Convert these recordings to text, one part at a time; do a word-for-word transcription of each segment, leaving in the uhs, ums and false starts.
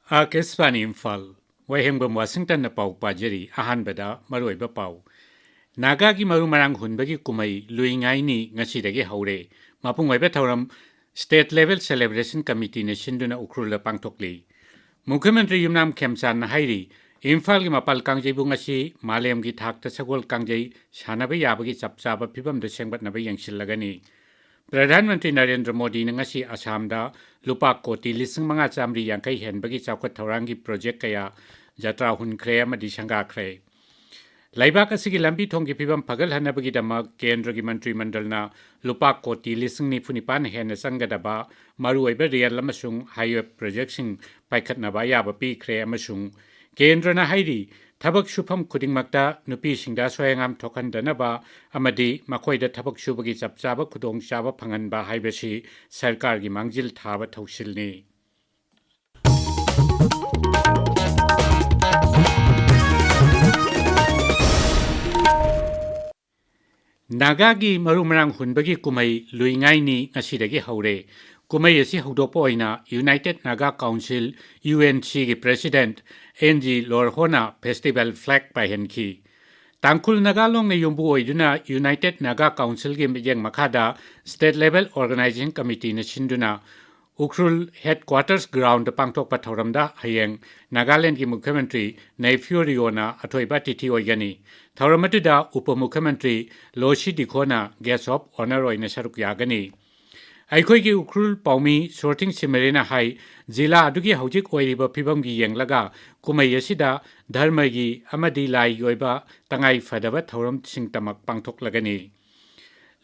ꯑꯥꯀꯥꯁꯕꯥꯅꯤ ꯏꯝꯐꯥꯜ, ꯋꯥꯍꯦꯡꯕꯝ ꯋꯥꯁꯤꯡꯇꯟꯅ ꯄꯥꯎ ꯄꯥꯖꯔꯤ꯫ ꯑꯍꯥꯟꯕꯗ ꯃꯔꯨꯑꯣꯏꯕ ꯄꯥꯎ꯫ ꯅꯥꯒꯥꯒꯤ ꯃꯔꯨ ꯃꯔꯥꯡ ꯍꯨꯟꯕꯒꯤ ꯀꯨꯝꯍꯩ ꯂꯨꯏꯉꯥꯏꯅꯤ ꯉꯁꯤꯗꯒꯤ ꯍꯧꯔꯦ꯫ ꯃꯄꯨꯡ ꯑꯣꯏꯕ ꯊꯧꯔꯝ State Level Celebration Committeeꯅ ꯁꯤꯟꯗꯨꯅ ꯎꯈ꯭ꯔꯨꯜꯗ ꯄꯥꯡꯊꯣꯛꯂꯤ꯫ ꯃꯨꯈ꯭ꯌ ꯃꯟꯇ꯭ꯔꯤ ꯌꯨꯝꯅꯥꯝ ꯈꯦꯝꯆꯥꯟꯅ ꯍꯥꯏꯔꯤ, ꯏꯝꯐꯥꯜꯒꯤ ꯃꯄꯥꯜ ꯀꯥꯡꯖꯩꯕꯨꯡ ꯑꯁꯤ ꯃꯥꯂꯦꯝꯒꯤ ꯊꯥꯛꯇ ꯁꯒꯣꯜ ꯀꯥꯡꯖꯩ ꯁꯥꯟꯅꯕ ꯌꯥꯕꯒꯤ ꯆꯞ ꯆꯥꯕ ꯐꯤꯕꯝꯗ ꯁꯦꯝꯒꯠꯅꯕ ꯌꯦꯡꯁꯤꯜꯂꯒꯅꯤ꯫ ꯄ꯭ꯔꯙꯥꯟ ꯃꯟꯇ꯭ꯔꯤ ꯅꯔꯦꯟꯗ꯭ꯔ ꯃꯣꯗꯤꯅ ꯉꯁꯤ ꯑꯁꯥꯝꯗ ꯂꯨꯄꯥ ꯀꯣꯇꯤ ꯂꯤꯁꯤꯡ ꯃꯉꯥ ꯆꯥꯃꯔꯤ ꯌꯥꯡꯈꯩ ꯍꯦꯟꯕꯒꯤ ꯆꯥꯎꯈꯠ ꯊꯧꯔꯥꯡꯒꯤ ꯄ꯭ꯔꯣꯖꯦꯛ ꯀꯌꯥ ꯖꯇ꯭ꯔꯥ ꯍꯨꯟꯈ꯭ꯔꯦ ꯑꯃꯗꯤ ꯁꯪꯒꯥꯈ꯭ꯔꯦ꯫ ꯂꯩꯕꯥꯛ ꯑꯁꯤꯒꯤ ꯂꯝꯕꯤ ꯊꯣꯡꯒꯤ ꯐꯤꯕꯝ ꯐꯒꯠꯍꯟꯅꯕꯒꯤꯗꯃꯛ ꯀꯦꯟꯗ꯭ꯔꯒꯤ ꯃꯟꯇ꯭ꯔꯤ ꯃꯟꯗꯜꯅ ꯂꯨꯄꯥ ꯀꯣꯇꯤ ꯂꯤꯁꯤꯡ ꯅꯤꯐꯨ ꯅꯤꯄꯥꯟ ꯍꯦꯟꯅ ꯆꯪꯒꯗꯕ ꯃꯔꯨꯑꯣꯏꯕ ꯔꯦꯜ ꯑꯃꯁꯨꯡ ꯍꯥꯏꯋꯦ ꯄ꯭ꯔꯣꯖꯦꯛꯁꯤꯡ ꯄꯥꯏꯈꯠꯅꯕ ꯑꯌꯥꯕ ꯄꯤꯈ꯭ꯔꯦ ꯑꯃꯁꯨꯡ ꯀꯦꯟꯗ꯭ꯔꯅ ꯍꯥꯏꯔꯤ, ꯊꯕꯛ ꯁꯨꯐꯝ ꯈꯨꯗꯤꯡꯃꯛꯇ ꯅꯨꯄꯤꯁꯤꯡꯗ ꯑꯁꯣꯏ ꯑꯉꯥꯝ ꯊꯣꯛꯍꯟꯗꯅꯕ ꯑꯃꯗꯤ ꯃꯈꯣꯏꯗ ꯊꯕꯛ ꯁꯨꯕꯒꯤ ꯆꯞ ꯆꯥꯕ ꯈꯨꯗꯣꯡꯆꯥꯕ ꯐꯪꯍꯟꯕ ꯍꯥꯏꯕꯁꯤ ꯁꯔꯀꯥꯔꯒꯤ ꯃꯥꯡꯖꯤꯜ ꯊꯥꯕ ꯊꯧꯁꯤꯜꯅꯤ꯫ ꯅꯥꯒꯥꯒꯤ ꯃꯔꯨ ꯃꯔꯥꯡ ꯍꯨꯟꯕꯒꯤ ꯀꯨꯝꯍꯩ ꯂꯨꯏꯉꯥꯏꯅꯤ ꯉꯁꯤꯗꯒꯤ ꯍꯧꯔꯦ꯫ ꯀꯨꯝꯍꯩ ꯑꯁꯤ ꯍꯧꯗꯣꯛꯄ ꯑꯣꯏꯅ United Naga Council, UNCꯒꯤ President ꯑꯦꯟ ꯖꯤ ꯂꯣꯔꯍꯣꯅ festival flag ꯄꯥꯏꯍꯟꯈꯤ꯫ ꯇꯥꯡꯈꯨꯜ ꯅꯥꯒꯥ ꯂꯣꯡꯅ ꯌꯨꯝꯕꯨ ꯑꯣꯏꯗꯨꯅ United Naga Councilꯒꯤ ꯃꯤꯠꯌꯦꯡ ꯃꯈꯥꯗ State Level Organizing Committeeꯅ ꯁꯤꯟꯗꯨꯅ ꯎꯈ꯭ꯔꯨꯜ Headquarters Groundꯗ ꯄꯥꯡꯊꯣꯛꯄ ꯊꯧꯔꯝꯗ ꯍꯌꯦꯡ ꯅꯥꯒꯥꯂꯦꯟꯗꯒꯤ ꯃꯨꯈ꯭ꯌ ꯃꯟꯇ꯭ꯔꯤ ꯅꯩꯐꯤꯌꯨ ꯔꯤꯑꯣꯅ ꯑꯊꯣꯏꯕ ꯑꯇꯤꯊꯤ ꯑꯣꯏꯒꯅꯤ꯫ ꯊꯧꯔꯝ ꯑꯗꯨꯗ ꯎꯄ ꯃꯨꯈ꯭ꯌ ꯃꯟꯇ꯭ꯔꯤ ꯂꯣꯁꯤ ꯗꯤꯈꯣꯅ Guest of Honour ꯑꯣꯏꯅ ꯁꯔꯨꯛ ꯌꯥꯒꯅꯤ꯫ ꯑꯩꯈꯣꯏꯒꯤ ꯎꯈ꯭ꯔꯨꯜ ꯄꯥꯎꯃꯤ ꯁꯣꯔꯊꯤꯡ ꯁꯤꯃꯔꯦꯅ ꯍꯥꯏ, ꯖꯤꯂꯥ ꯑꯗꯨꯒꯤ ꯍꯧꯖꯤꯛ ꯑꯣꯏꯔꯤꯕ ꯐꯤꯕꯝꯒꯤ ꯌꯦꯡꯂꯒ ꯀꯨꯝꯍꯩ ꯑꯁꯤꯗ ꯙꯔꯃꯒꯤ ꯑꯃꯗꯤ ꯂꯥꯏꯒꯤ ꯑꯣꯏꯕ ꯇꯉꯥꯏ ꯐꯗꯕ ꯊꯧꯔꯝꯁꯤꯡꯇꯃꯛ ꯄꯥꯡꯊꯣꯛꯂꯒꯅꯤ꯫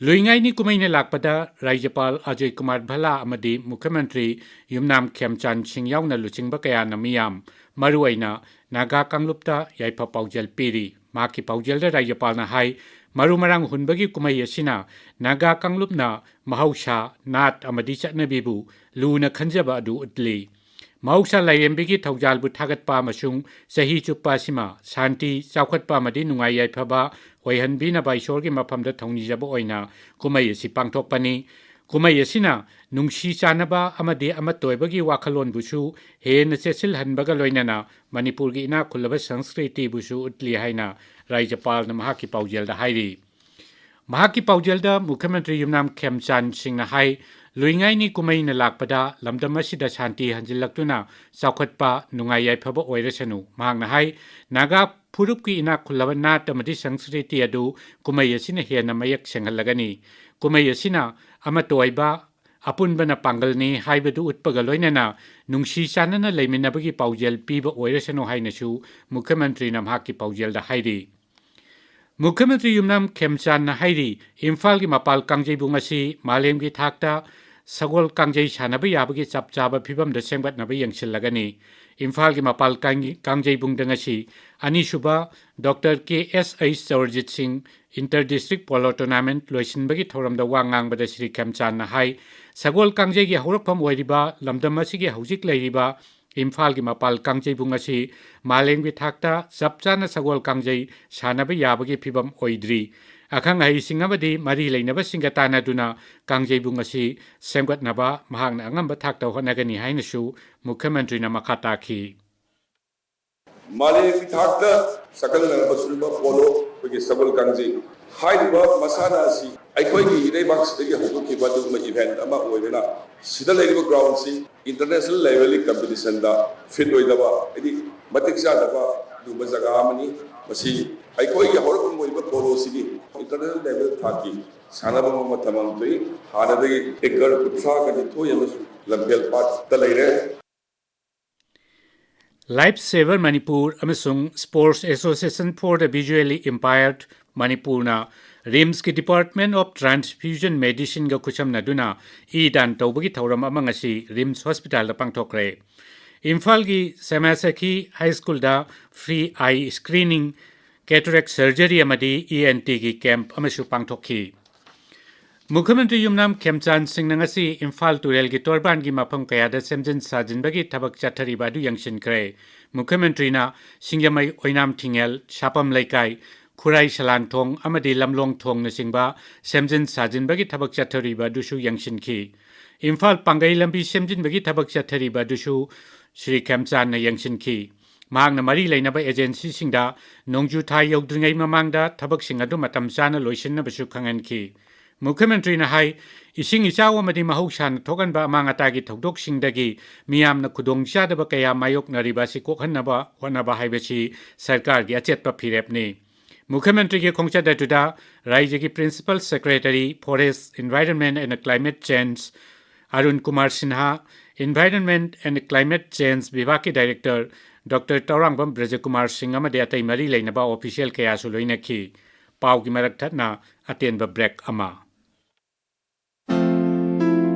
ꯂꯨꯏꯉꯥꯏꯅꯤ ꯀꯨꯝꯍꯩꯅ ꯂꯥꯛꯄꯗ ꯔꯥꯖ꯭ꯌꯄꯥꯜ ꯑꯖꯣꯏ ꯀꯨꯃꯥꯔ ꯚꯜꯂꯥ ꯑꯃꯗꯤ ꯃꯨꯈ꯭ꯌ ꯃꯟꯇ꯭ꯔꯤ ꯌꯨꯝꯅꯥꯝ ꯈꯦꯝꯆꯥꯟ ꯁꯤꯡ ꯌꯥꯎꯅ ꯂꯨꯆꯤꯡꯕ ꯀꯌꯥꯅ ꯃꯤꯌꯥꯝ, ꯃꯔꯨꯑꯣꯏꯅ ꯅꯥꯒꯥ ꯀꯥꯡꯂꯨꯞꯇ ꯌꯥꯏꯐ ꯄꯥꯎꯖꯦꯜ ꯄꯤꯔꯤ꯫ ꯃꯍꯥꯛꯀꯤ ꯄꯥꯎꯖꯦꯜꯗ ꯔꯥꯖ꯭ꯌꯄꯥꯜꯅ ꯍꯥꯏ, ꯃꯔꯨ ꯃꯔꯥꯡ ꯍꯨꯟꯕꯒꯤ ꯀꯨꯝꯍꯩ ꯑꯁꯤꯅ ꯅꯥꯒꯥ ꯀꯥꯡꯂꯨꯞꯅ ꯃꯍꯧꯁꯥ, ꯅꯥꯠ ꯑꯃꯗꯤ ꯆꯠꯅꯕꯤꯕꯨ ꯂꯨꯅ ꯈꯟꯖꯕ ꯑꯗꯨ ꯎꯠꯂꯤ꯫ ꯃꯍꯧꯁꯥ ꯂꯥꯏꯔꯦꯝꯕꯤꯒꯤ ꯊꯧꯖꯥꯜꯕꯨ ꯊꯥꯒꯠꯄ ꯑꯃꯁꯨꯡ ꯆꯍꯤ ꯆꯨꯞꯄ ꯑꯁꯤꯃ ꯁꯥꯟꯇꯤ, ꯆꯥꯎꯈꯠꯄ ꯑꯃꯗꯤ ꯅꯨꯡꯉꯥꯏ ꯌꯥꯏꯐꯕ ꯑꯣꯏꯍꯟꯕꯤꯅꯕ ꯏꯁꯣꯔꯒꯤ ꯃꯐꯝꯗ ꯊꯧꯅꯤꯖꯕ ꯑꯣꯏꯅ ꯀꯨꯝꯍꯩ ꯑꯁꯤ ꯄꯥꯡꯊꯣꯛꯄꯅꯤ꯫ ꯀꯨꯝꯍꯩ ꯑꯁꯤꯅ ꯅꯨꯡꯁꯤ ꯆꯥꯟꯅꯕ ꯑꯃꯗꯤ ꯑꯃꯠꯇ ꯑꯣꯏꯕꯒꯤ ꯋꯥꯈꯜꯂꯣꯟꯕꯨꯁꯨ ꯍꯦꯟꯅ ꯆꯦꯠꯁꯤꯜꯍꯟꯕꯒ ꯂꯣꯏꯅꯅ ꯃꯅꯤꯄꯨꯔꯒꯤ ꯏꯅꯥꯛ ꯈꯨꯜꯂꯕ ꯁꯪꯁꯀ꯭ꯔꯤꯇꯤꯕꯨꯁꯨ ꯎꯠꯂꯤ ꯍꯥꯏꯅ ꯔꯥꯏꯖ꯭ꯌꯄꯥꯜꯅ ꯃꯍꯥꯛꯀꯤ ꯄꯥꯎꯖꯦꯜꯗ ꯍꯥꯏꯔꯤ꯫ ꯃꯍꯥꯛꯀꯤ ꯄꯥꯎꯖꯦꯜꯗ ꯃꯨꯈ꯭ꯌ ꯃꯟꯇ꯭ꯔꯤ ꯌꯨꯝꯅꯥꯝ ꯈꯦꯝꯆꯥꯟ ꯁꯤꯡꯅ ꯍꯥꯏ, ꯂꯨꯏꯉꯥꯏꯅꯤ ꯀꯨꯝꯍꯩꯅ ꯂꯥꯛꯄꯗ ꯂꯝꯗꯝ ꯑꯁꯤꯗ ꯁꯥꯟꯇꯤ ꯍꯟꯖꯤꯜꯂꯛꯇꯨꯅ ꯆꯥꯎꯈꯠꯄ, ꯅꯨꯡꯉꯥꯏ ꯌꯥꯏꯐꯕ ꯑꯣꯏꯔꯁꯅꯨ꯫ ꯃꯍꯥꯛꯅ ꯍꯥꯏ, ꯅꯥꯒꯥ ꯐꯨꯔꯨꯞꯀꯤ ꯏꯅꯥꯛ ꯈꯨꯜꯂꯕ ꯅꯥꯠ ꯑꯃꯗꯤ ꯁꯪꯁꯀ꯭ꯔꯤꯇꯤ ꯑꯗꯨ ꯀꯨꯝꯍꯩ ꯑꯁꯤꯅ ꯍꯦꯟꯅ ꯃꯌꯦꯛ ꯁꯦꯡꯍꯜꯂꯒꯅꯤ꯫ ꯀꯨꯝꯍꯩ ꯑꯁꯤꯅ ꯑꯃꯠꯇ ꯑꯣꯏꯕ, ꯑꯄꯨꯟꯕꯅ ꯄꯥꯡꯒꯜꯅꯤ ꯍꯥꯏꯕꯗꯨ ꯎꯠꯄꯒ ꯂꯣꯏꯅꯅ ꯅꯨꯡꯁꯤ ꯆꯥꯟꯅꯅ ꯂꯩꯃꯤꯟꯅꯕꯒꯤ ꯄꯥꯎꯖꯦꯜ ꯄꯤꯕ ꯑꯣꯏꯔꯁꯅꯨ ꯍꯥꯏꯅꯁꯨ ꯃꯨꯈ꯭ꯌ ꯃꯟꯇ꯭ꯔꯤꯅ ꯃꯍꯥꯛꯀꯤ ꯄꯥꯎꯖꯦꯜꯗ ꯍꯥꯏꯔꯤ꯫ ꯃꯨꯈ꯭ꯌ ꯃꯟꯇ꯭ꯔꯤ ꯌꯨꯝꯅꯥꯝ ꯈꯦꯝꯆꯥꯟꯅ ꯍꯥꯏꯔꯤ, ꯏꯝꯐꯥꯜꯒꯤ ꯃꯄꯥꯜ ꯀꯥꯡꯖꯩꯕꯨꯡ ꯑꯁꯤ ꯃꯥꯂꯦꯝꯒꯤ ꯊꯥꯛꯇ ꯁꯒꯣꯜ ꯀꯥꯡꯖꯩ ꯁꯥꯟꯅꯕ ꯌꯥꯕꯒꯤ ꯆꯞ ꯆꯥꯕ ꯐꯤꯕꯝꯗ ꯁꯦꯝꯒꯠꯅꯕ ꯌꯦꯡꯁꯤꯜꯂꯒꯅꯤ꯫ ꯏꯝꯐꯥꯜꯒꯤ ꯃꯄꯥꯜ ꯀꯥꯡ-, ꯀꯥꯡꯖꯩꯕꯨꯡꯗ ꯉꯁꯤ ꯑꯅꯤꯁꯨꯕ ꯗꯣꯛꯇꯔ ꯀꯦ ꯑꯦꯁ ꯑꯩꯆ ꯖꯋꯔꯖꯤꯠ ꯁꯤꯡ ꯏꯟꯇꯔ ꯗꯤꯁꯇ꯭ꯔꯤꯛ ꯄꯣꯂꯣ ꯇꯣꯔꯅꯥꯃꯦꯟꯠ ꯂꯣꯏꯁꯤꯟꯕꯒꯤ ꯊꯧꯔꯝꯗ ꯋꯥ ꯉꯥꯡꯕꯗ ꯁ꯭ꯔꯤ ꯈꯦꯝꯆꯥꯟꯅ ꯍꯥꯏ, ꯁꯒꯣꯜ ꯀꯥꯡꯖꯩꯒꯤ ꯍꯧꯔꯛꯐꯝ ꯑꯣꯏꯔꯤꯕ ꯂꯝꯗꯝ ꯑꯁꯤꯒꯤ ꯍꯧꯖꯤꯛ ꯂꯩꯔꯤꯕ ꯏꯝꯐꯥꯜꯒꯤ ꯃꯄꯥꯜ ꯀꯥꯡꯖꯩꯕꯨꯡ ꯑꯁꯤ ꯃꯥꯂꯦꯝꯒꯤ ꯊꯥꯛꯇ ꯆꯞ ꯆꯥꯅ ꯁꯒꯣꯜ ꯀꯥꯡꯖꯩ ꯁꯥꯟꯅꯕ ꯌꯥꯕꯒꯤ ꯐꯤꯕꯝ ꯑꯣꯏꯗ꯭ꯔꯤ꯫ ꯑꯈꯪ ꯑꯍꯩꯁꯤꯡ ꯑꯃꯗꯤ ꯃꯔꯤ ꯂꯩꯅꯕꯁꯤꯡꯒ ꯇꯥꯟꯅꯗꯨꯅ ꯀꯥꯡꯖꯩꯕꯨꯡ ꯑꯁꯤ ꯁꯦꯝꯒꯠꯅꯕ ꯃꯍꯥꯛꯅ ꯑꯉꯝꯕ ꯊꯥꯛꯇ ꯍꯣꯠꯅꯒꯅꯤ ꯍꯥꯏꯅꯁꯨ ꯃꯨꯈ꯭ꯌ ꯃꯟꯇ꯭ꯔꯤꯅ ꯃꯈꯥ ꯇꯥꯈꯤ꯫ ꯃꯥꯂꯦꯝꯒꯤ ꯊꯥꯛꯇ ꯁꯛꯈꯪꯅꯔꯕ ꯁꯤꯒꯨꯝꯕ ꯄꯣꯂꯣ, ꯑꯩꯈꯣꯏꯒꯤ ꯁꯒꯣꯜ ꯀꯥꯡꯖꯩ ꯍꯥꯏꯔꯤꯕ ꯃꯁꯥꯟꯅ ꯑꯁꯤ ꯑꯩꯈꯣꯏꯒꯤ ꯏꯔꯩꯕꯥꯛꯁꯤꯗꯒꯤ ꯍꯧꯗꯣꯛꯈꯤꯕ ꯑꯗꯨꯒꯨꯝꯕ ꯏꯚꯦꯟꯠ ꯑꯃ ꯑꯣꯏꯕꯅ, ꯁꯤꯗ ꯂꯩꯔꯤꯕ ꯒ꯭ꯔꯥꯎꯟꯁꯤ ꯏꯟꯇꯔꯅꯦꯁꯅꯦꯜ ꯂꯦꯚꯦꯜꯒꯤ ꯀꯝꯄꯤꯇꯤꯁꯟꯗ ꯐꯤꯠ ꯑꯣꯏꯗꯕ, ꯍꯥꯏꯗꯤ ꯃꯇꯤꯛ ꯆꯥꯗꯕ ꯑꯗꯨꯒꯨꯝꯕ ꯖꯒꯥ ꯑꯃꯅꯤ꯫ ꯃꯁꯤ ꯑꯩꯈꯣꯏꯒꯤ ꯍꯧꯔꯛꯐꯝ ꯑꯣꯏꯕ ꯄꯣꯂꯣꯁꯤꯒꯤ ꯏꯟꯇꯔꯅꯦꯁꯅꯦꯜ ꯂꯦꯚꯦꯜ ꯊꯥꯛꯀꯤ ꯁꯥꯟꯅꯐꯝ ꯑꯃ ꯊꯝꯐꯝ ꯊꯣꯛꯏ꯫ ꯍꯥꯟꯅꯗꯒꯤ ꯑꯦꯀꯔ ꯀꯨꯟꯊ꯭ꯔꯥꯒ ꯅꯤꯊꯣꯏ ꯑꯃꯁꯨ ꯂꯝꯐꯦꯜ ꯄꯥꯠꯇ ꯂꯩꯔꯦ꯫ Life Saver Manipur ꯑꯃꯁꯨꯡ Sports Association for the Visually Impaired ꯃꯅꯤꯄꯨꯔꯅ ꯔꯤꯝꯁꯀꯤ Department of Transfusion Medicineꯒ ꯈꯨꯠꯁꯝꯅꯗꯨꯅ ꯏ ꯗꯥꯟ ꯇꯧꯕꯒꯤ ꯊꯧꯔꯝ ꯑꯃ ꯉꯁꯤ ꯔꯤꯝꯁ ꯍꯣꯁꯄꯤꯇꯥꯜꯗ ꯄꯥꯡꯊꯣꯛꯈ꯭ꯔꯦ꯫ ꯏꯝꯐꯥꯜꯒꯤ ꯁꯦꯃꯥꯁꯦꯈꯤ ꯍꯥꯏ ꯁ꯭ꯀꯨꯜꯗ free eye screening, cataract surgery ꯑꯃꯗꯤ ꯏ ꯑꯦꯟ ꯇꯤꯒꯤ ꯀꯦꯝꯞ ꯑꯃꯁꯨ ꯄꯥꯡꯊꯣꯛꯈꯤ꯫ ꯃꯨꯈ꯭ꯌ ꯃꯟꯇ꯭ꯔꯤ ꯌꯨꯝꯅꯥꯝ ꯈꯦꯝꯆꯥꯟ ꯁꯤꯡꯅ ꯉꯁꯤ ꯏꯝꯐꯥꯜ ꯇꯨꯔꯦꯜꯒꯤ ꯇꯣꯔꯕꯥꯟꯒꯤ ꯃꯐꯝ ꯀꯌꯥꯗ ꯁꯦꯝꯖꯤꯟ ꯁꯥꯖꯤꯟꯕꯒꯤ ꯊꯕꯛ ꯆꯠꯊꯔꯤꯕ ꯑꯗꯨ ꯌꯦꯡꯁꯤꯟꯈ꯭ꯔꯦ꯫ ꯃꯨꯈ꯭ꯌ ꯃꯟꯇ꯭ꯔꯤꯅ ꯁꯤꯡꯖꯃꯩ ꯑꯣꯏꯅꯥꯝ ꯊꯤꯡꯉꯦꯜ, ꯁꯥꯄꯝ ꯂꯩꯀꯥꯏ, ꯈꯨꯔꯥꯏ ꯁꯂꯥꯟ ꯊꯣꯡ ꯑꯃꯗꯤ ꯂꯝꯂꯣꯡ ꯊꯣꯡꯅꯆꯤꯡꯕ ꯁꯦꯝꯖꯤꯟ ꯁꯥꯖꯤꯟꯕꯒꯤ ꯊꯕꯛ ꯆꯠꯊꯔꯤꯕ ꯑꯗꯨꯁꯨ ꯌꯦꯡꯁꯤꯟꯈꯤ꯫ ꯏꯝꯐꯥꯜ ꯄꯥꯡꯒꯩ ꯂꯝꯕꯤ ꯁꯦꯝꯖꯤꯟꯕꯒꯤ ꯊꯕꯛ ꯆꯠꯊꯔꯤꯕ ꯑꯗꯨꯁꯨ ꯁ꯭ꯔꯤ ꯈꯦꯝꯆꯥꯟꯅ ꯌꯦꯡꯁꯤꯟꯈꯤ꯫ ꯃꯍꯥꯛꯅ ꯃꯔꯤ ꯂꯩꯅꯕ ꯑꯦꯖꯦꯟꯁꯤꯁꯤꯡꯗ ꯅꯣꯡꯖꯨ ꯊꯥ ꯌꯧꯗ꯭ꯔꯤꯉꯩ ꯃꯃꯥꯡꯗ ꯊꯕꯛꯁꯤꯡ ꯑꯗꯨ ꯃꯇꯝ ꯆꯥꯅ ꯂꯣꯏꯁꯤꯟꯅꯕꯁꯨ ꯈꯪꯍꯟꯈꯤ꯫ ꯃꯨꯈ꯭ꯌ ꯃꯟꯇ꯭ꯔꯤꯅ ꯍꯥꯏ, ꯏꯁꯤꯡ ꯏꯆꯥꯎ ꯑꯃꯗꯤ ꯃꯍꯧꯁꯥꯅ ꯊꯣꯛꯍꯟꯕ ꯑꯃꯥꯡ ꯑꯇꯥꯒꯤ ꯊꯧꯗꯣꯛꯁꯤꯡꯗꯒꯤ ꯃꯤꯌꯥꯝꯅ ꯈꯨꯗꯣꯡꯆꯥꯗꯕ ꯀꯌꯥ ꯃꯥꯌꯣꯛꯅꯔꯤꯕ ꯑꯁꯤ ꯀꯣꯛꯍꯟꯅꯕ ꯍꯣꯠꯅꯕ ꯍꯥꯏꯕꯁꯤ ꯁꯔꯀꯥꯔꯒꯤ ꯑꯆꯦꯠꯄ ꯐꯤꯔꯦꯞꯅꯤ꯫ ꯃꯨꯈ꯭ꯌ ꯃꯟꯇ꯭ꯔꯤꯒꯤ ꯈꯣꯡꯆꯠ ꯑꯗꯨꯗ ꯔꯥꯖ꯭ꯌꯒꯤ Principal Secretary, Forest, Environment and Climate Change, Arun Kumar Sinha, Environment and Climate Change ꯕꯤꯚꯥꯒꯀꯤ Director Doctor Tourangbam ꯕ꯭ꯔꯖꯀꯨꯃꯥꯔ ꯁꯤꯡ ꯑꯃꯗꯤ ꯑꯇꯩ ꯃꯔꯤ ꯂꯩꯅꯕ official ꯀꯌꯥꯁꯨ ꯂꯣꯏꯅꯈꯤ꯫ ꯄꯥꯎꯒꯤ ꯃꯔꯛ ꯊꯠꯅ ꯑꯇꯦꯟꯕ break ꯑꯃ꯫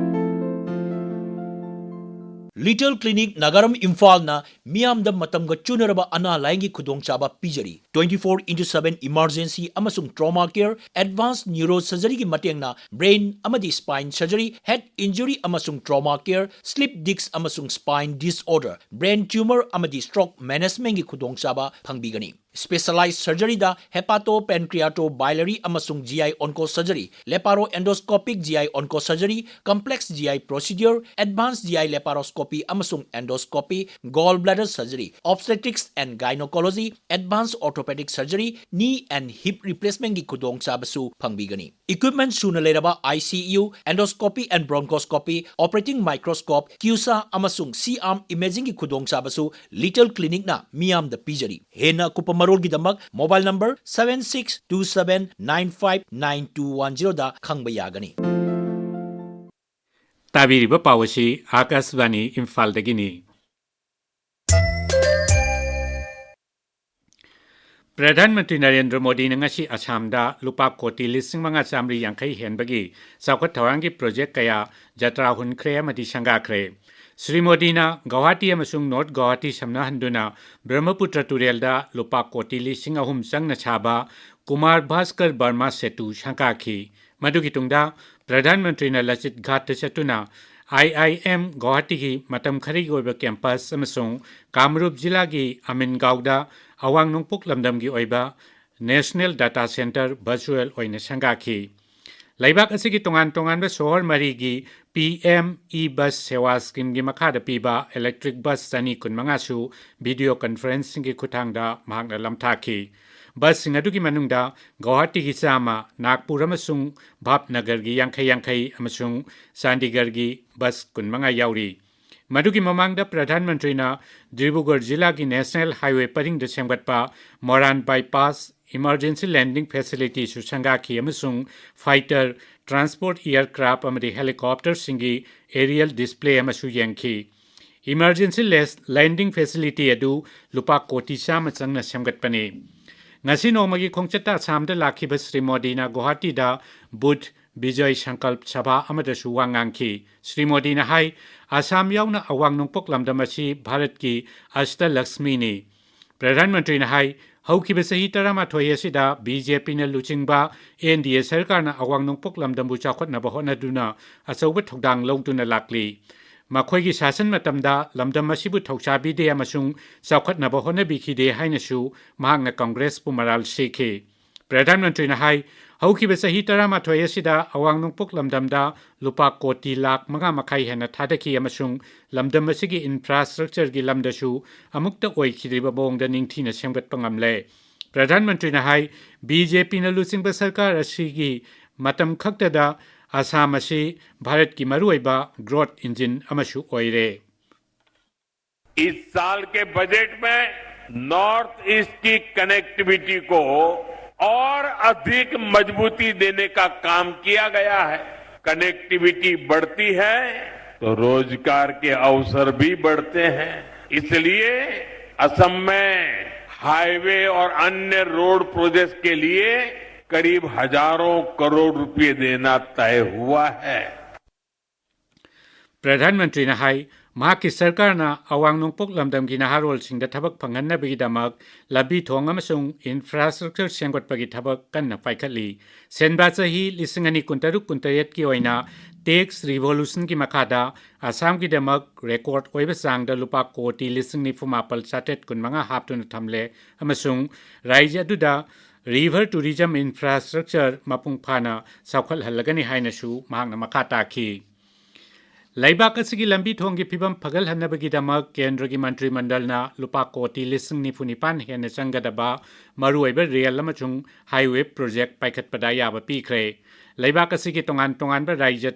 Little Clinic ꯅꯥꯒꯥꯔꯝ ꯏꯝꯐꯥꯜꯅ ꯃꯤꯌꯥꯝꯗ ꯃꯇꯝꯒ ꯆꯨꯅꯔꯕ ꯑꯅꯥ ꯂꯥꯌꯦꯡꯒꯤ ꯈꯨꯗꯣꯡꯆꯥꯕ ꯄꯤꯖꯔꯤ꯫ Twenty four into seven emergency ꯑꯃꯁꯨꯡ trauma care, advanced neurosurgeryꯒꯤ ꯃꯇꯦꯡꯅ brain ꯑꯃꯗꯤ spine surgery, head injury ꯑꯃꯁꯨꯡ trauma care, slip disc ꯑꯃꯁꯨꯡ spine disorder, brain tumor ꯑꯃꯗꯤ stroke managementꯀꯤ ꯈꯨꯗꯣꯡꯆꯥꯕ ꯐꯪꯕꯤꯒꯅꯤ꯫ Specialized surgeryꯗ hepatopancreatobiliary ꯑꯃꯁꯨꯡ G I oncosurgery, laparoendoscopic G I oncosurgery, complex G I procedure, advanced G I laparoscopy ꯑꯃꯁꯨꯡ endoscopy, gallbladder surgery, obstetrics and gynecology, advanced orthopedic surgery, knee and hip replacementꯀꯤ ꯈꯨꯗꯣꯡꯆꯥꯕꯁꯨ ꯐꯪꯕꯤꯒꯅꯤ꯫ Equipment ꯁꯨꯅ ꯂꯩꯔꯕ I C U, endoscopy and bronchoscopy, operating microscope, CUSA ꯑꯃꯁꯨꯡ C-arm imagingꯒꯤ ꯈꯨꯗꯣꯡꯆꯥꯕꯁꯨ Little Clinicꯅ ꯃꯤꯌꯥꯝꯗ ꯄꯤꯖꯔꯤ꯫ ꯍꯦꯟꯅ ꯑꯀꯨꯞꯄ ꯃꯔꯣꯜꯒꯤꯗꯃꯛ mobile number seven six two seven nine five nine two one zeroꯗ ꯈꯪꯕ ꯌꯥꯒꯅꯤ꯫ ꯇꯥꯕꯤꯔꯤꯕ ꯄꯥꯎ ꯑꯁꯤ ꯑꯥꯀꯥꯁꯕꯥꯅꯤ ꯏꯝꯐꯥꯜꯗꯒꯤꯅꯤ꯫ ꯄ꯭ꯔꯙꯥꯟ ꯃꯟꯇ꯭ꯔꯤ ꯅꯔꯦꯟꯗ꯭ꯔ ꯃꯣꯗꯤꯅ ꯉꯁꯤ ꯑꯁꯥꯝꯗ ꯂꯨꯄꯥ ꯀꯣꯇꯤ ꯂꯤꯁꯤꯡ ꯃꯉꯥ ꯆꯥꯃꯔꯤ ꯌꯥꯡꯈꯩ ꯍꯦꯟꯕꯒꯤ ꯆꯥꯎꯈꯠ ꯊꯧꯔꯥꯡꯒꯤ project ꯀꯌꯥ ꯖꯇ꯭ꯔꯥ ꯍꯨꯟꯈ꯭ꯔꯦ ꯑꯃꯗꯤ ꯁꯪꯒꯥꯈ꯭ꯔꯦ꯫ ꯁ꯭ꯔꯤ ꯃꯣꯗꯤꯅ ꯒꯧꯍꯥꯇꯤ ꯑꯃꯁꯨꯡ North ꯒꯧꯍꯥꯇꯤ ꯁꯝꯅꯍꯟꯗꯨꯅ ꯕ꯭ꯔꯍ꯭ꯃꯄꯨꯇ꯭ꯔ ꯇꯨꯔꯦꯜꯗ ꯂꯨꯄꯥ ꯀꯣꯇꯤ ꯂꯤꯁꯤꯡ ꯑꯍꯨꯝ ꯆꯪꯅ ꯁꯥꯕ ꯀꯨꯃꯥꯔ ꯚꯥꯁꯀꯔ ꯕꯔꯃꯥ ꯁꯦꯇꯨ ꯁꯪꯒꯥꯈꯤ꯫ ꯃꯗꯨꯒꯤ ꯇꯨꯡꯗ ꯄ꯭ꯔꯙꯥꯟ ꯃꯟꯇ꯭ꯔꯤꯅ ꯂꯆꯤꯠ ꯘꯥꯠꯇ ꯆꯠꯇꯨꯅ I I M ꯒꯧꯍꯥꯇꯤꯒꯤ ꯃꯇꯝ ꯈꯔꯒꯤ ꯑꯣꯏꯕ campus ꯑꯃꯁꯨꯡ ꯀꯥꯃꯔꯨꯞ ꯖꯤꯂꯥꯒꯤ ꯑꯃꯤꯟꯒꯥꯎꯗ ꯑꯋꯥꯡ ꯅꯣꯡꯄꯣꯛ ꯂꯝꯗꯝꯒꯤ ꯑꯣꯏꯕ National Data Center virtual ꯑꯣꯏꯅ ꯁꯪꯒꯥꯈꯤ꯫ ꯂꯩꯕꯥꯛ ꯑꯁꯤꯒꯤ ꯇꯣꯉꯥꯟ ꯇꯣꯉꯥꯟꯕ ꯁꯣꯍꯔ ꯃꯔꯤꯒꯤ ꯄꯤ ꯑꯦꯝ ꯏ ꯕꯁ ꯁꯦꯋꯥ ꯁ꯭ꯀꯤꯝꯒꯤ ꯃꯈꯥꯗ ꯄꯤꯕ ꯏꯂꯦꯛꯇ꯭ꯔꯤꯛ ꯕꯁ ꯆꯅꯤ ꯀꯨꯟꯃꯉꯥꯁꯨ ꯚꯤꯗꯤꯑꯣ ꯀꯟꯐꯔꯦꯟꯁꯤꯡꯒꯤ ꯈꯨꯠꯊꯥꯡꯗ ꯃꯍꯥꯛꯅ ꯂꯝꯊꯥꯈꯤ꯫ ꯕꯁꯁꯤꯡ ꯑꯗꯨꯒꯤ ꯃꯅꯨꯡꯗ ꯒꯧꯍꯥꯇꯤꯒꯤ ꯆꯥꯝꯃ, ꯅꯥꯒꯄꯨꯔ ꯑꯃꯁꯨꯡ ꯚꯥꯕꯅꯒꯔꯒꯤ ꯌꯥꯡꯈꯩ ꯌꯥꯡꯈꯩ ꯑꯃꯁꯨꯡ ꯆꯥꯟꯗꯤꯒꯔꯒꯤ ꯕꯁ ꯀꯨꯟꯃꯉꯥ ꯌꯥꯎꯔꯤ꯫ ꯃꯗꯨꯒꯤ ꯃꯃꯥꯡꯗ ꯄ꯭ꯔꯙꯥꯟ ꯃꯟꯇ꯭ꯔꯤꯅ ꯗꯤꯕ꯭ꯔꯨꯒꯔ ꯖꯤꯂꯥꯒꯤ ꯅꯦꯁꯅꯦꯜ ꯍꯥꯏꯋꯦ ꯄꯔꯤꯡꯗ ꯁꯦꯝꯒꯠꯄ ꯃꯣꯔꯥꯟ ꯕꯥꯏꯄꯥꯁ ꯏꯃꯔꯖꯦꯟꯁꯤ ꯂꯦꯟꯗꯤꯡ ꯐꯦꯁꯤꯂꯤꯇꯤꯁꯨ ꯁꯪꯒꯥꯈꯤ ꯑꯃꯁꯨꯡ ꯐꯥꯏꯇꯔ, ꯇ꯭ꯔꯥꯟꯁꯄꯣꯔꯠ ꯑꯦꯌꯔꯀ꯭ꯔꯥꯐ ꯑꯃꯗꯤ ꯍꯦꯂꯤꯀꯣꯞꯇꯔꯁꯤꯡꯒꯤ ꯑꯦꯔꯤꯌꯦꯜ ꯗꯤꯁꯄ꯭ꯂꯦ ꯑꯃꯁꯨ ꯌꯦꯡꯈꯤ꯫ ꯏꯃꯔꯖꯦꯟꯁꯤ ꯂꯦꯟꯗꯤꯡ ꯐꯦꯁꯤꯂꯤꯇꯤ ꯑꯗꯨ ꯂꯨꯄꯥ ꯀꯣꯇꯤ ꯆꯥꯝꯃ ꯆꯪꯅ ꯁꯦꯝꯒꯠꯄꯅꯤ꯫ ꯉꯁꯤ ꯅꯣꯡꯃꯒꯤ ꯈꯣꯡꯆꯠꯇ ꯑꯁꯥꯝꯗ ꯂꯥꯛꯈꯤꯕ ꯁ꯭ꯔꯤ ꯃꯣꯗꯤꯅ ꯒꯨꯋꯥꯍꯥꯇꯤꯗ ꯕꯨꯊ ꯕꯤꯖꯣꯏ ꯁꯪꯀꯜꯞ ꯁꯚꯥ ꯑꯃꯗꯁꯨ ꯋꯥ ꯉꯥꯡꯈꯤ꯫ ꯁ꯭ꯔꯤ ꯃꯣꯗꯤꯅ ꯍꯥꯏ, ꯑꯁꯥꯝ ꯌꯥꯎꯅ ꯑꯋꯥꯡ ꯅꯣꯡꯄꯣꯛ ꯂꯝꯗꯝ ꯑꯁꯤ ꯚꯥꯔꯠꯀꯤ ꯑꯁꯇ ꯂꯛꯁꯃꯤꯅꯤ꯫ ꯄ꯭ꯔꯙꯥꯟ ꯃꯟꯇ꯭ꯔꯤꯅ ꯍꯥꯏ, ꯍꯧꯈꯤꯕ ꯆꯍꯤ ꯇꯔꯥꯃꯥꯊꯣꯏ ꯑꯁꯤꯗ ꯕꯤ ꯖꯦ ꯄꯤꯅ ꯂꯨꯆꯤꯡꯕ ꯑꯦꯟ ꯗꯤ ꯑꯦ ꯁꯔꯀꯥꯔꯅ ꯑꯋꯥꯡ ꯅꯣꯡꯄꯣꯛ ꯂꯝꯗꯝꯕꯨ ꯆꯥꯎꯈꯠꯅꯕ ꯍꯣꯠꯅꯗꯨꯅ ꯑꯆꯧꯕ ꯊꯧꯗꯥꯡ ꯂꯧꯗꯨꯅ ꯂꯥꯛꯂꯤ꯫ ꯃꯈꯣꯏꯒꯤ ꯁꯥꯁꯟ ꯃꯇꯝꯗ ꯂꯝꯗꯝ ꯑꯁꯤꯕꯨ ꯊꯧꯁꯥꯕꯤꯗꯦ ꯑꯃꯁꯨꯡ ꯆꯥꯎꯈꯠꯅꯕ ꯍꯣꯠꯅꯕꯤꯈꯤꯗꯦ ꯍꯥꯏꯅꯁꯨ ꯃꯍꯥꯛꯅ ꯀꯪꯒ꯭ꯔꯦꯁꯄꯨ ꯃꯔꯥꯜ ꯁꯤꯈꯤ꯫ ꯄ꯭ꯔꯙꯥꯟ ꯃꯟꯇ꯭ꯔꯤꯅ ꯍꯥꯏ, ꯍꯧꯈꯤꯕ ꯆꯍꯤ ꯇꯔꯥꯃꯥꯊꯣꯏ ꯑꯁꯤꯗ ꯑꯋꯥꯡ ꯅꯣꯡꯄꯣꯛ ꯂꯝꯗꯝꯗ ꯂꯨꯄꯥ ꯀꯣꯇꯤ ꯂꯥꯈ ꯃꯉꯥ ꯃꯈꯥꯏ ꯍꯦꯟꯅ ꯊꯥꯗꯈꯤ ꯑꯃꯁꯨꯡ ꯂꯝꯗꯝ ꯑꯁꯤꯒꯤ ꯏꯟꯐ꯭ꯔꯥꯁ꯭ꯇ꯭ꯔꯛꯆꯔꯒꯤ ꯂꯝꯗꯁꯨ ꯑꯃꯨꯛꯇ ꯑꯣꯏꯈꯤꯗ꯭ꯔꯤꯕ ꯃꯑꯣꯡꯗ ꯅꯤꯡꯊꯤꯅ ꯁꯦꯝꯒꯠꯄ ꯉꯝꯂꯦ꯫ ꯄ꯭ꯔꯙꯥꯟ ꯃꯟꯇ꯭ꯔꯤꯅ ꯍꯥꯏ, ꯕꯤ ꯖꯦ ꯄꯤꯅ ꯂꯨꯆꯤꯡꯕ ꯁꯔꯀꯥꯔ ꯑꯁꯤꯒꯤ ꯃꯇꯝ ꯈꯛꯇꯗ ꯑꯁꯥꯝ ꯑꯁꯤ ꯚꯥꯔꯠꯀꯤ ꯃꯔꯨꯑꯣꯏꯕ ꯒ꯭ꯔꯣꯊ ꯏꯟꯖꯤꯟ ꯑꯃꯁꯨ ꯑꯣꯏꯔꯦ꯫ इस साल के बजट में नॉर्थ ईस्ट की कनेक्टिविटी को और अधिक मजबूती देने का काम किया गया है। कनेक्टिविटी बढ़ती है तो रोजगार के अवसर भी बढ़ते हैं। इसलिए असम में हाईवे और अन्य रोड प्रोजेक्ट्स के लिए करीब हजारों करोड़ रुपए देना तय हुआ है। ꯄ꯭ꯔꯙꯥꯟ ꯃꯟꯇ꯭ꯔꯤꯅ ꯍꯥꯏ, ꯃꯍꯥꯛꯀꯤ ꯁꯔꯀꯥꯔꯅ ꯑꯋꯥꯡ ꯅꯣꯡꯄꯣꯛ ꯂꯝꯗꯝꯒꯤ ꯅꯍꯥꯔꯣꯜꯁꯤꯡꯗ ꯊꯕꯛ ꯐꯪꯍꯟꯅꯕꯒꯤꯗꯃꯛ ꯂꯝꯕꯤ ꯊꯣꯡ ꯑꯃꯁꯨꯡ ꯏꯟꯐ꯭ꯔꯥꯁ꯭ꯇ꯭ꯔꯛꯆꯔ ꯁꯦꯝꯒꯠꯄꯒꯤ ꯊꯕꯛ ꯀꯟꯅ ꯄꯥꯏꯈꯠꯂꯤ꯫ ꯁꯦꯟꯕꯥ ꯆꯍꯤ ꯂꯤꯁꯤꯡ ꯑꯅꯤ ꯀꯨꯟꯇꯔꯨꯛ ꯀꯨꯟꯇꯔꯦꯠꯀꯤ ꯑꯣꯏꯅ ꯇꯦꯛꯁ ꯔꯤꯚꯣꯂꯨꯁꯟꯒꯤ ꯃꯈꯥꯗ ꯑꯁꯥꯝꯒꯤꯗꯃꯛ ꯔꯦꯀꯣꯔꯗ ꯑꯣꯏꯕ ꯆꯥꯡꯗ ꯂꯨꯄꯥ ꯀꯣꯇꯤ ꯂꯤꯁꯤꯡ ꯅꯤꯐꯨ ꯃꯥꯄꯜ ꯆꯥꯇ꯭ꯔꯦꯠ ꯀꯨꯟꯃꯉꯥ ꯍꯥꯞꯇꯨꯅ ꯊꯝꯂꯦ ꯑꯃꯁꯨꯡ ꯔꯥꯖ꯭ꯌ ꯑꯗꯨꯗ river tourism infrastructure ꯃꯄꯨꯡ ꯐꯥꯅ ꯆꯥꯎꯈꯠꯍꯜꯂꯒꯅꯤ ꯍꯥꯏꯅꯁꯨ ꯃꯍꯥꯛꯅ ꯃꯈꯥ ꯇꯥꯈꯤ꯫ ꯂꯩꯕꯥꯛ ꯑꯁꯤꯒꯤ ꯂꯝꯕꯤ ꯊꯣꯡꯒꯤ ꯐꯤꯕꯝ ꯐꯒꯠꯍꯟꯅꯕꯒꯤꯗꯃꯛ ꯀꯦꯟꯗ꯭ꯔꯒꯤ ꯃꯟꯇ꯭ꯔꯤ ꯃꯟꯗꯜꯅ ꯂꯨꯄꯥ ꯀꯣꯇꯤ ꯂꯤꯁꯤꯡ ꯅꯤꯐꯨ ꯅꯤꯄꯥꯟ ꯍꯦꯟꯅ ꯆꯪꯒꯗꯕ ꯃꯔꯨꯑꯣꯏꯕ ꯔꯦꯜ ꯑꯃꯁꯨꯡ highway project ꯄꯥꯏꯈꯠꯄꯗ ꯑꯌꯥꯕ ꯄꯤꯈ꯭ꯔꯦ꯫ ꯂꯩꯕꯥꯛ ꯑꯁꯤꯒꯤ ꯇꯣꯉꯥꯟ ꯇꯣꯉꯥꯟꯕ ꯔꯥꯏꯖ꯭ꯌ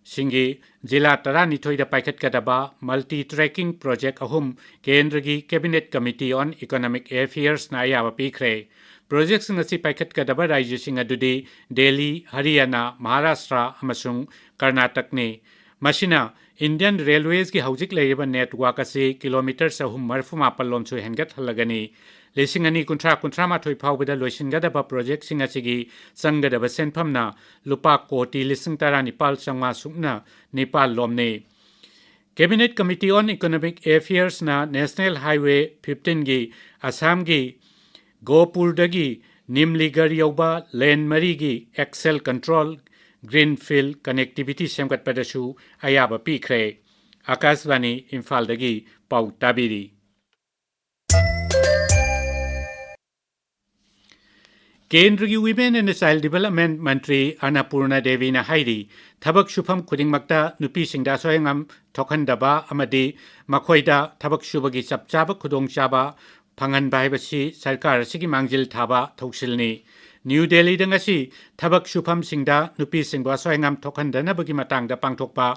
ꯁꯤꯡꯒꯤ ꯖꯤꯂꯥ ꯇꯔꯥꯅꯤꯊꯣꯏꯗ ꯄꯥꯏꯈꯠꯀꯗꯕ multi tracking project ꯑꯍꯨꯝ ꯀꯦꯟꯗ꯭ꯔꯒꯤ Cabinet Committee on Economic Affairsꯅ ꯑꯌꯥꯕ ꯄꯤꯈ꯭ꯔꯦ꯫ Projectꯁꯤꯡ ꯑꯁꯤ ꯄꯥꯏꯈꯠꯀꯗꯕ ꯔꯥꯏꯖ꯭ꯌꯁꯤꯡ ꯑꯗꯨꯗꯤ ꯗꯦꯜꯂꯤ, ꯍꯔꯤꯌꯥꯅꯥ, ꯃꯍꯥꯔꯥꯁꯇ꯭ꯔ ꯑꯃꯁꯨꯡ ꯀꯔꯅꯥꯇꯛꯅꯤ꯫ ꯃꯁꯤꯅ Indian Railwaysꯀꯤ ꯍꯧꯖꯤꯛ ꯂꯩꯔꯤꯕ network ꯑꯁꯤ ꯀꯤꯂꯣꯃꯤꯇꯔ ꯆꯍꯨꯝ ꯃꯔꯤꯐꯨ ꯃꯥꯄꯜ ꯂꯣꯝꯁꯨ ꯍꯦꯟꯒꯠꯍꯜꯂꯒꯅꯤ꯫ ꯂꯤꯁꯤꯡ ꯑꯅꯤ ꯀꯨꯟꯊ꯭ꯔꯥ ꯀꯨꯟꯊ꯭ꯔꯥ ꯃꯥꯊꯣꯏ ꯐꯥꯎꯕꯗ ꯂꯣꯏꯁꯤꯟꯒꯗꯕ projectꯁꯤꯡ ꯑꯁꯤꯒꯤ ꯆꯪꯒꯗꯕ ꯁꯦꯟꯐꯝꯅ ꯂꯨꯄꯥ ꯀꯣꯇꯤ ꯂꯤꯁꯤꯡ ꯇꯔꯥꯅꯤꯄꯥꯜ ꯆꯥꯝꯃꯉꯥ ꯁꯨꯞꯅ ꯅꯤꯄꯥꯜ ꯂꯣꯝꯅꯤ꯫ Cabinet Committee on Economic Affairsꯅ National Highway fifteenꯒꯤ ꯑꯁꯥꯝꯒꯤ ꯒꯣꯄꯨꯔꯗꯒꯤ ꯅꯤꯝꯂꯤꯒꯔ ꯌꯧꯕ lane ꯃꯔꯤꯒꯤ axial control greenfield connectivity ꯁꯦꯝꯒꯠꯄꯗꯁꯨ ꯑꯌꯥꯕ ꯄꯤꯈ꯭ꯔꯦ꯫ ꯑꯀꯥꯁꯕꯥꯅꯤ ꯏꯝꯐꯥꯜꯗꯒꯤ ꯄꯥꯎ ꯇꯥꯕꯤꯔꯤ꯫ ꯀꯦꯟꯗ꯭ꯔꯒꯤ Women and Child Development ꯃꯟꯇ꯭ꯔꯤ ꯑꯟꯅꯄꯨꯔꯅ ꯗꯦꯕꯤꯅ ꯍꯥꯏꯔꯤ, ꯊꯕꯛ ꯁꯨꯐꯝ ꯈꯨꯗꯤꯡꯃꯛꯇ ꯅꯨꯄꯤꯁꯤꯡꯗ ꯑꯁꯣꯏ ꯑꯉꯥꯝ ꯊꯣꯛꯍꯟꯗꯕ ꯑꯃꯗꯤ ꯃꯈꯣꯏꯗ ꯊꯕꯛ ꯁꯨꯕꯒꯤ ꯆꯞ ꯆꯥꯕ ꯈꯨꯗꯣꯡꯆꯥꯕ ꯐꯪꯍꯟꯕ ꯍꯥꯏꯕꯁꯤ ꯁꯔꯀꯥꯔ ꯑꯁꯤꯒꯤ ꯃꯥꯡꯖꯤꯜ ꯊꯥꯕ ꯊꯧꯁꯤꯜꯅꯤ꯫ ꯅ꯭ꯌꯨ ꯗꯦꯜꯂꯤꯗ ꯉꯁꯤ ꯊꯕꯛ ꯁꯨꯐꯝꯁꯤꯡꯗ ꯅꯨꯄꯤꯁꯤꯡꯕꯨ ꯑꯁꯣꯏ ꯑꯉꯥꯝ ꯊꯣꯛꯍꯟꯗꯅꯕꯒꯤ ꯃꯇꯥꯡꯗ ꯄꯥꯡꯊꯣꯛꯄ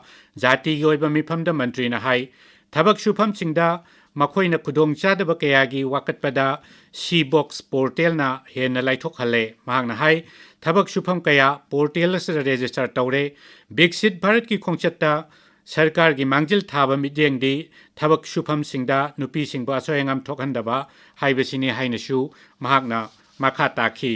ꯖꯥꯇꯤꯒꯤ ꯑꯣꯏꯕ ꯃꯤꯐꯝꯗ ꯃꯟꯇ꯭ꯔꯤꯅ ꯍꯥꯏ, ꯊꯕꯛ ꯁꯨꯐꯝꯁꯤꯡꯗ ꯃꯈꯣꯏꯅ ꯈꯨꯗꯣꯡꯆꯥꯗꯕ ꯀꯌꯥꯒꯤ ꯋꯥꯀꯠꯄꯗ ꯁꯤ ꯕꯣꯛꯁ ꯄꯣꯔꯇꯦꯜꯅ ꯍꯦꯟꯅ ꯂꯥꯏꯊꯣꯛꯍꯜꯂꯦ꯫ ꯃꯍꯥꯛꯅ ꯍꯥꯏ, ꯊꯕꯛ ꯁꯨꯐꯝ ꯀꯌꯥ ꯄꯣꯔꯇꯦꯜ ꯑꯁꯤꯗ ꯔꯦꯖꯤꯁꯇꯔ ꯇꯧꯔꯦ꯫ ꯕꯤꯛꯁꯤꯠ ꯚꯥꯔꯠꯀꯤ ꯈꯣꯡꯆꯠꯇ ꯁꯔꯀꯥꯔꯒꯤ ꯃꯥꯡꯖꯤꯜ ꯊꯥꯕ ꯃꯤꯠꯌꯦꯡꯗꯤ ꯊꯕꯛ ꯁꯨꯐꯝꯁꯤꯡꯗ ꯅꯨꯄꯤꯁꯤꯡꯕꯨ ꯑꯁꯣꯏ ꯑꯉꯥꯝ ꯊꯣꯛꯍꯟꯗꯕ ꯍꯥꯏꯕꯁꯤꯅꯤ ꯍꯥꯏꯅꯁꯨ ꯃꯍꯥꯛꯅ ꯃꯈꯥ ꯇꯥꯈꯤ꯫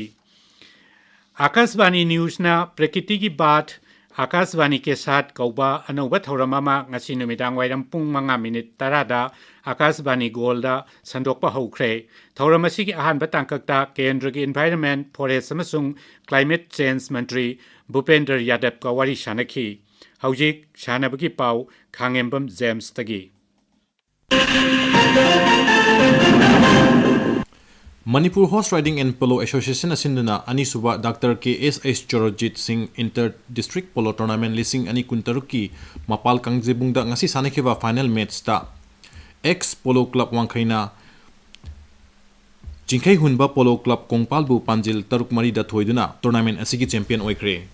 ꯑꯥꯀꯥꯁꯕꯥꯅꯤ ꯅ꯭ꯌꯨꯁꯅ ꯄ꯭ꯔꯀꯤꯇꯤꯒꯤ ꯕꯥꯠ ꯑꯥꯀꯥꯁꯕꯥꯅꯤ ꯀꯦ ꯁꯥꯠ ꯀꯧꯕ ꯑꯅꯧꯕ ꯊꯧꯔꯝ ꯑꯃ ꯉꯁꯤ ꯅꯨꯃꯤꯗꯥꯡ ꯋꯥꯏꯔꯝ ꯄꯨꯡ ꯃꯉꯥ ꯃꯤꯅꯤꯠ ꯇꯔꯥꯗ ꯑꯥꯀꯥꯁꯕꯥꯅꯤ ꯒꯣꯜꯗ ꯁꯟꯗꯣꯛꯄ ꯍꯧꯈ꯭ꯔꯦ꯫ ꯊꯧꯔꯝ ꯑꯁꯤꯒꯤ ꯑꯍꯥꯟꯕ ꯇꯥꯡꯀꯛꯇ ꯀꯦꯟꯗ꯭ꯔꯒꯤ Environment, Forest ꯑꯃꯁꯨꯡ Climate Change ꯃꯟꯇ꯭ꯔꯤ ꯚꯨꯄꯦꯟꯗ꯭ꯔ ꯌꯥꯗꯕꯀ ꯋꯥꯔꯤ ꯁꯥꯅꯈꯤ꯫ ꯍꯧꯖꯤꯛ ꯁꯥꯟꯅꯕꯒꯤ ꯄꯥꯎ ꯈꯥꯉꯦꯝꯕꯝ ꯖꯦꯝꯁꯇꯒꯤ꯫ Manipur Horse Riding and Polo Association ꯑꯁꯤꯟꯗꯨꯅ ꯑꯅꯤꯁꯨꯕ ꯗꯥꯛꯇꯔ ꯀꯦ ꯑꯦꯁ ꯑꯩꯆ ꯆꯔꯣꯖꯤꯠ ꯁꯤꯡ Inter District Polo Tournament ꯂꯤꯁꯤꯡ ꯑꯅꯤ ꯀꯨꯟꯇꯔꯨꯛꯀꯤ ꯃꯄꯥꯜ ꯀꯥꯡꯖꯩꯕꯨꯡꯗ ꯉꯁꯤ ꯁꯥꯟꯅꯈꯤꯕ final matchꯇ Ex Polo Club ꯋꯥꯡꯈꯩꯅ ꯆꯤꯡꯈꯩ ꯍꯨꯟꯕ Polo Club ꯀꯣꯡꯄꯥꯜꯕꯨ ꯄꯥꯟꯖꯤꯜ ꯇꯔꯨꯛ ꯃꯔꯤꯗ ꯊꯣꯏꯗꯨꯅ tournament ꯑꯁꯤꯒꯤ champion ꯑꯣꯏꯈ꯭ꯔꯦ꯫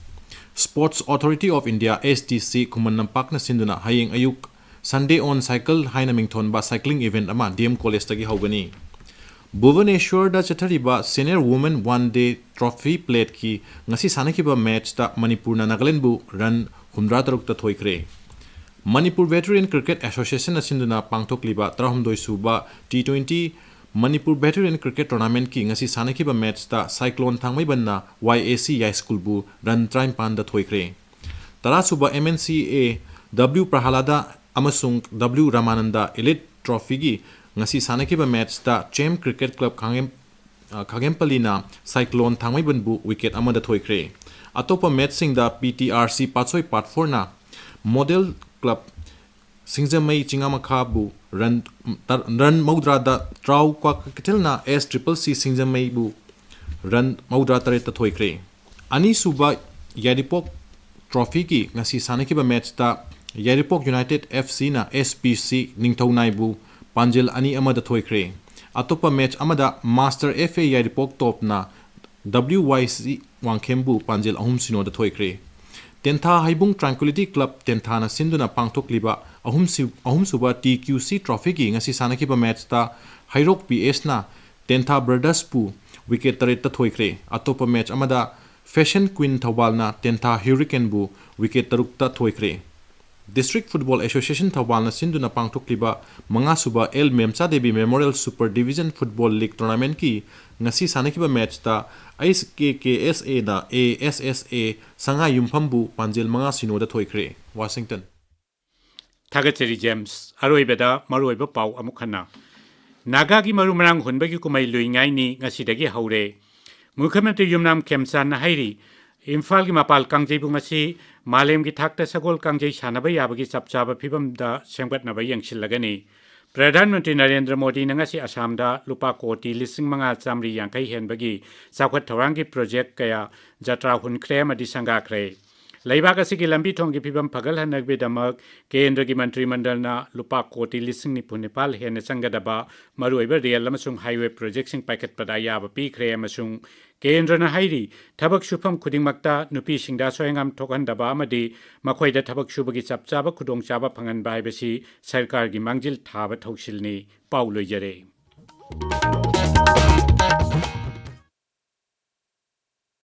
Sports Authority of India, S D C, ꯈꯨꯃꯟ ꯂꯝꯄꯥꯛꯅ ꯁꯤꯟꯗꯨꯅ ꯍꯌꯦꯡ ꯑꯌꯨꯛ Sunday on Cycle ꯍꯥꯏꯅ ꯃꯤꯡꯊꯣꯟꯕ cycling event ꯑꯃ D M Collegeꯇꯒꯤ ꯍꯧꯒꯅꯤ꯫ ꯚꯨꯕꯅꯦꯁ꯭ꯋꯔꯗ ꯆꯠꯊꯔꯤꯕ Senior Women One Day Trophy Plateꯀꯤ ꯉꯁꯤ ꯁꯥꯟꯅꯈꯤꯕ matchꯇ ꯃꯅꯤꯄꯨꯔꯅ ꯅꯥꯒꯥꯂꯦꯟꯕꯨ run ꯍꯨꯝꯗ꯭ꯔꯥ ꯇꯔꯨꯛꯇ ꯊꯣꯏꯈ꯭ꯔꯦ꯫ Manipur Veteran Cricket Associationꯅ ꯁꯤꯟꯗꯨꯅ ꯄꯥꯡꯊꯣꯛꯂꯤꯕ ꯇꯔꯥꯍꯨꯝꯗꯣꯏ ꯁꯨꯕ T twenty Manipur Veteran Cricket Tournamentꯀꯤ ꯉꯁꯤ ꯁꯥꯟꯅꯈꯤꯕ matchꯇ Cyclone ꯊꯥꯡꯃꯩꯕꯟꯅ Y A C ꯌꯥꯏꯁ꯭ꯀꯨꯜꯕꯨ run ꯇꯔꯥꯅꯤꯄꯥꯟꯗ ꯊꯣꯏꯈ꯭ꯔꯦ꯫ ꯇꯔꯥꯁꯨꯕ M N C A W Prahalada ꯑꯃꯁꯨꯡ W Ramananda Elite Trophyꯒꯤ ꯉꯁꯤ ꯁꯥꯟꯅꯈꯤꯕ matchꯇ Chem Cricket Club ꯈꯥꯉꯦꯝ-, ꯑ, ꯈꯥꯒꯦꯝꯄꯜꯂꯤꯅ Cyclone ꯊꯥꯡꯃꯩꯕꯟꯕꯨ wicket ꯑꯃꯗ ꯊꯣꯏꯈ꯭ꯔꯦ꯫ ꯑꯇꯣꯞꯄ matchꯁꯤꯡꯗ P T R C ꯄꯥꯠꯁꯣꯏ Part fourꯅ Model Club ꯁꯤꯡꯖꯃꯩ ꯆꯤꯉꯥꯃꯈꯥꯕꯨ run ꯇꯔ-, run ꯃꯧꯗ꯭ꯔꯥꯗ, ꯇ꯭ꯔꯥꯎ ꯀ꯭ꯋꯥꯀꯩꯊꯦꯜꯅ S triple C ꯁꯤꯡꯖꯃꯩꯕꯨ run ꯃꯧꯗ꯭ꯔꯥ ꯇꯔꯦꯠꯇ ꯊꯣꯏꯈ꯭ꯔꯦ꯫ ꯑꯅꯤꯁꯨꯕ ꯌꯥꯏꯔꯤꯄꯣꯛ Trophyꯒꯤ ꯉꯁꯤ ꯁꯥꯟꯅꯈꯤꯕ matchꯇ ꯌꯥꯏꯔꯤꯄꯣꯛ United F Cꯅ S P C ꯅꯤꯡꯊꯧꯅꯥꯏꯕꯨ ꯄꯥꯟꯖꯤꯜ ꯑꯅꯤ ꯑꯃꯗ ꯊꯣꯏꯈ꯭ꯔꯦ꯫ ꯑꯇꯣꯞꯄ match ꯑꯃꯗ Master F A Yairipok Topꯅ W Y C ꯋꯥꯡꯈꯦꯝꯕꯨ ꯄꯥꯟꯖꯤꯜ ꯑꯍꯨꯝ ꯁꯤꯅꯣꯗ ꯊꯣꯏꯈ꯭ꯔꯦ꯫ ꯇꯦꯟꯊꯥ ꯍꯩꯕꯨꯡ Tranquility Club ꯇꯦꯟꯊꯥꯅ ꯁꯤꯟꯗꯨꯅ ꯄꯥꯡꯊꯣꯛꯂꯤꯕ ꯑꯍꯨꯝꯁꯤ-, ꯑꯍꯨꯝꯁꯨꯕ T Q C Trophyꯒꯤ ꯉꯁꯤ ꯁꯥꯟꯅꯈꯤꯕ matchꯇ ꯍꯩꯔꯣꯛ P Sꯅ ꯇꯦꯟꯊꯥ Brothersꯄꯨ wicket ꯇꯔꯦꯠꯇ ꯊꯣꯏꯈ꯭ꯔꯦ꯫ ꯑꯇꯣꯞꯄ match ꯑꯃꯗ Fashion Queen ꯊꯧꯕꯥꯜꯅ ꯇꯦꯟꯊꯥ Hurricaneꯕꯨ wicket ꯇꯔꯨꯛꯇ ꯊꯣꯏꯈ꯭ꯔꯦ꯫ District Football Association ꯊꯧꯕꯥꯜꯅ ꯁꯤꯟꯗꯨꯅ ꯄꯥꯡꯊꯣꯛꯂꯤꯕ ꯃꯉꯥꯁꯨꯕ L ꯃꯦꯝꯆꯥꯗꯦꯕꯤ Memorial Super Division Football League Tournamentꯀꯤ ꯉꯁꯤ ꯁꯥꯟꯅꯈꯤꯕ matchꯇ H K K S Aꯅ A S S A ꯁꯉꯥꯏ ꯌꯨꯝꯐꯝꯕꯨ ꯄꯥꯟꯖꯤꯜ ꯃꯉꯥ ꯁꯤꯅꯣꯗ ꯊꯣꯏꯈ꯭ꯔꯦ꯫ Washington꯫ ꯊꯥꯒꯠꯆꯔꯤ ꯖꯦꯝꯁ꯫ ꯑꯔꯣꯏꯕꯗ ꯃꯔꯨꯑꯣꯏꯕ ꯄꯥꯎ ꯑꯃꯨꯛ ꯍꯟꯅ꯫ ꯅꯥꯒꯥꯒꯤ ꯃꯔꯨ ꯃꯔꯥꯡ ꯍꯨꯟꯕꯒꯤ ꯀꯨꯝꯍꯩ ꯂꯨꯏꯉꯥꯏꯅꯤ ꯉꯁꯤꯗꯒꯤ ꯍꯧꯔꯦ꯫ ꯃꯨꯈ꯭ꯌ ꯃꯟꯇ꯭ꯔꯤ ꯌꯨꯝꯅꯥꯝ ꯈꯦꯝꯆꯥꯟꯅ ꯍꯥꯏꯔꯤ, ꯏꯝꯐꯥꯜꯒꯤ ꯃꯄꯥꯜ ꯀꯥꯡꯖꯩꯕꯨꯡ ꯑꯁꯤ ꯃꯥꯂꯦꯝꯒꯤ ꯊꯥꯛꯇ ꯁꯒꯣꯜ ꯀꯥꯡꯖꯩ ꯁꯥꯟꯅꯕ ꯌꯥꯕꯒꯤ ꯆꯞ ꯆꯥꯕ ꯐꯤꯕꯝꯗ ꯁꯦꯝꯒꯠꯅꯕ ꯌꯦꯡꯁꯤꯜꯂꯒꯅꯤ꯫ ꯄ꯭ꯔꯙꯥꯟ ꯃꯟꯇ꯭ꯔꯤ ꯅꯔꯦꯟꯗ꯭ꯔ ꯃꯣꯗꯤꯅ ꯉꯁꯤ ꯑꯁꯥꯝꯗ ꯂꯨꯄꯥ ꯀꯣꯇꯤ ꯂꯤꯁꯤꯡ ꯃꯉꯥ ꯆꯥꯃꯔꯤ ꯌꯥꯡꯈꯩ ꯍꯦꯟꯕꯒꯤ ꯆꯥꯎꯈꯠ ꯊꯧꯔꯥꯡꯒꯤ ꯄ꯭ꯔꯣꯖꯦꯛ ꯀꯌꯥ ꯖꯇ꯭ꯔꯥ ꯍꯨꯟꯈ꯭ꯔꯦ ꯑꯃꯗꯤ ꯁꯪꯒꯥꯈ꯭ꯔꯦ꯫ ꯂꯩꯕꯥꯛ ꯑꯁꯤꯒꯤ ꯂꯝꯕꯤ ꯊꯣꯡꯒꯤ ꯐꯤꯕꯝ ꯐꯒꯠꯍꯟꯅꯕꯒꯤꯗꯃꯛ ꯀꯦꯟꯗ꯭ꯔꯒꯤ ꯃꯟꯇ꯭ꯔꯤ ꯃꯟꯗꯜꯅ ꯂꯨꯄꯥ ꯀꯣꯇꯤ ꯂꯤꯁꯤꯡ ꯅꯤꯐꯨ ꯅꯤꯄꯥꯜ ꯍꯦꯟꯅ ꯆꯪꯒꯗꯕ ꯃꯔꯨꯑꯣꯏꯕ ꯔꯦꯜ ꯑꯃꯁꯨꯡ ꯍꯥꯏꯋꯦ ꯄ꯭ꯔꯣꯖꯦꯛꯁꯤꯡ ꯄꯥꯏꯈꯠꯄꯗ ꯑꯌꯥꯕ ꯄꯤꯈ꯭ꯔꯦ ꯑꯃꯁꯨꯡ ꯀꯦꯟꯗ꯭ꯔꯅ ꯍꯥꯏꯔꯤ, ꯊꯕꯛ ꯁꯨꯐꯝ ꯈꯨꯗꯤꯡꯃꯛꯇ ꯅꯨꯄꯤꯁꯤꯡꯗ ꯑꯁꯣꯏ ꯑꯉꯥꯝ ꯊꯣꯛꯍꯟꯗꯕ ꯑꯃꯗꯤ ꯃꯈꯣꯏꯗ ꯊꯕꯛ ꯁꯨꯕꯒꯤ ꯆꯞ ꯆꯥꯕ ꯈꯨꯗꯣꯡꯆꯥꯕ ꯐꯪꯍꯟꯕ ꯍꯥꯏꯕꯁꯤ ꯁꯔꯀꯥꯔꯒꯤ ꯃꯥꯡꯖꯤꯜ ꯊꯥꯕ ꯊꯧꯁꯤꯜꯅꯤ꯫ ꯄꯥꯎ ꯂꯣꯏꯖꯔꯦ꯫